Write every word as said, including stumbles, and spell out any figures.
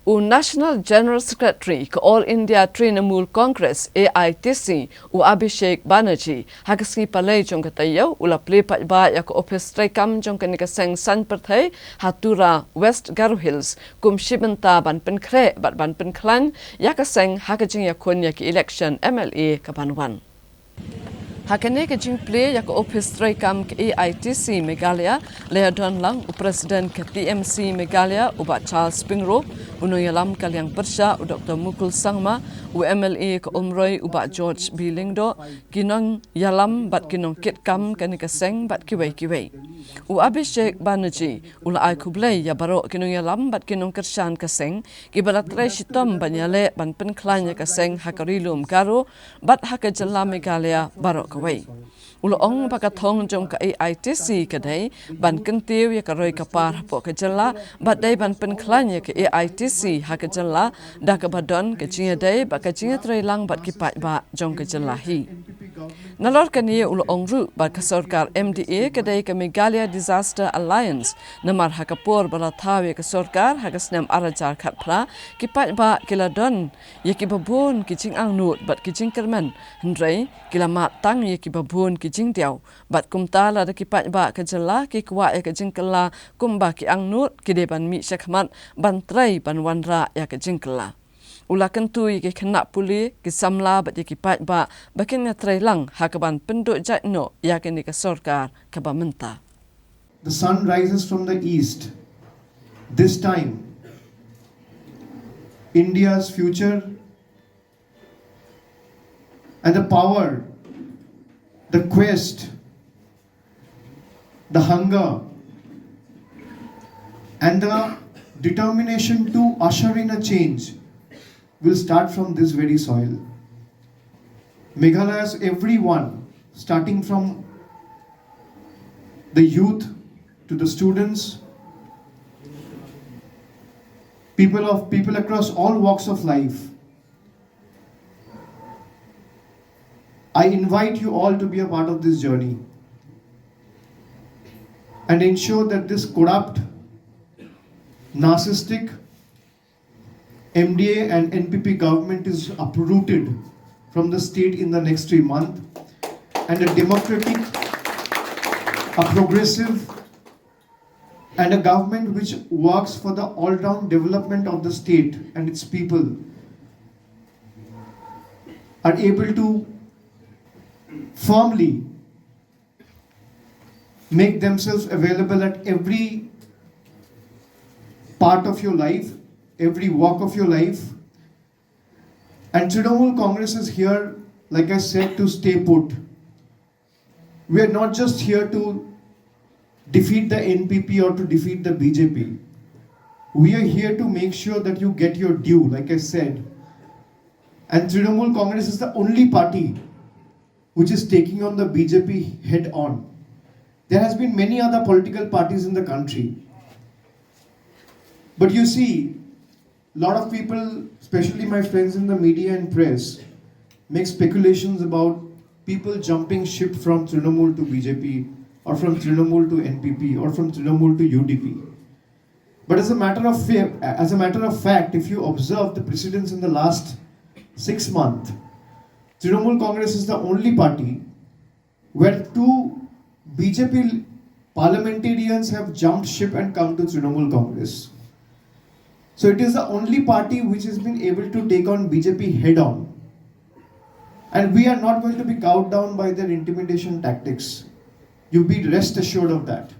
U National General Secretary ka All India Trinamool Congress, A I T C, u Abhishek Banerjee, ha ka sngi Palei jong ka taïew, u la plie paidbah ïa ka ophis treikam jong kane ka seng saiñ pyrthei ha Tura, West Garo Hills, kum shi bynta ban pynkhreh bad ban pynkhlaiñ ïa ka seng ha ka jingïakhun ïa ka election M L A ka ban wan. Ha kane ka jingplie ïa ka ophis treikam ka A I T C Meghalaya, la ïadon lang u President ka T M C Meghalaya, u Bah Charles Pyngrope, u nongïalam ka liang pyrshah, u Doktor Mukul Sangma, u M L A ka Umroi, u Bah George B Lyngdoh, ki nongïalam bad ki nongkitkam kane ka seng bad kiwei kiwei. U Abhishek Banerjee u la ai khublei ïa baroh ki nongïalam bad ki nongkyrshan ka seng, kiba la trei shitom ban ïaleh ban pynkhlaiñ ïa ka seng ha ka Ri Lum Garo bad ha ka jylla Meghalaya baroh kawei. U la ong ba ka thong jong ka A I T C ka dei ban kyntiew ïa ka roi ka par hapoh ka jylla, bad dei ban pynkhlaiñ ïa ka A I T C ha ka jylla da kaba don ka jingïadei bad ka jingïatreilang bad ki paidbah jong ka jylla hi. Nalor kane, u la ong ruh ba ka sorkar M D A ka dei ka Meghalaya Disaster Alliance, namar ha ka por ba la thaw ïa ka sorkar ha ka snem ar hajar khatphra, ki paidbah ki la don ïa kiba bun ki jingangnud bad ki jingkyrmen, hynrei ki la mad tang ïa kiba bun ki jingdiaw. Bad kumta, lada ki paidbah ka jylla ki kwah ïa ka jingkylla kumba ki angnud, ki dei ban mih shakhmat ban trei ban wanrah ïa ka jingkylla. U la kyntu ïa ki khynnah pule, ki samla bad ïa ki paidbah ba kin ïatreilang ha kaban pynduh jait noh ïa kane ka sorkar kaba mynta. The sun rises from the east. This time, India's future and the power, the quest, the hunger, and the determination to usher in a change will start from this very soil. Meghalayas, everyone, starting from the youth to the students, people of, people across all walks of life, I invite you all to be a part of this journey and ensure that this corrupt, narcissistic M D A and N P P government is uprooted from the state in the next three months, and a democratic, a progressive, and a government which works for the all-round development of the state and its people are able to firmly make themselves available at every part of your life, every walk of your life. And Trinamool Congress is here, like I said, to stay put. We are not just here to defeat the N P P or to defeat the B J P. We are here to make sure that you get your due, like I said. And Trinamool Congress is the only party which is taking on the B J P head on. There has been many other political parties in the country. But you see, a lot of people, especially my friends in the media and press, make speculations about people jumping ship from Trinamool to B J P or from Trinamool to N P P or from Trinamool to U D P. But as a matter of fa-, as a matter of fact, if you observe the precedents in the last six months, Trinamool Congress is the only party where two B J P parliamentarians have jumped ship and come to Trinamool Congress. So it is the only party which has been able to take on B J P head on. And we are not going to be cowed down by their intimidation tactics. You be rest assured of that.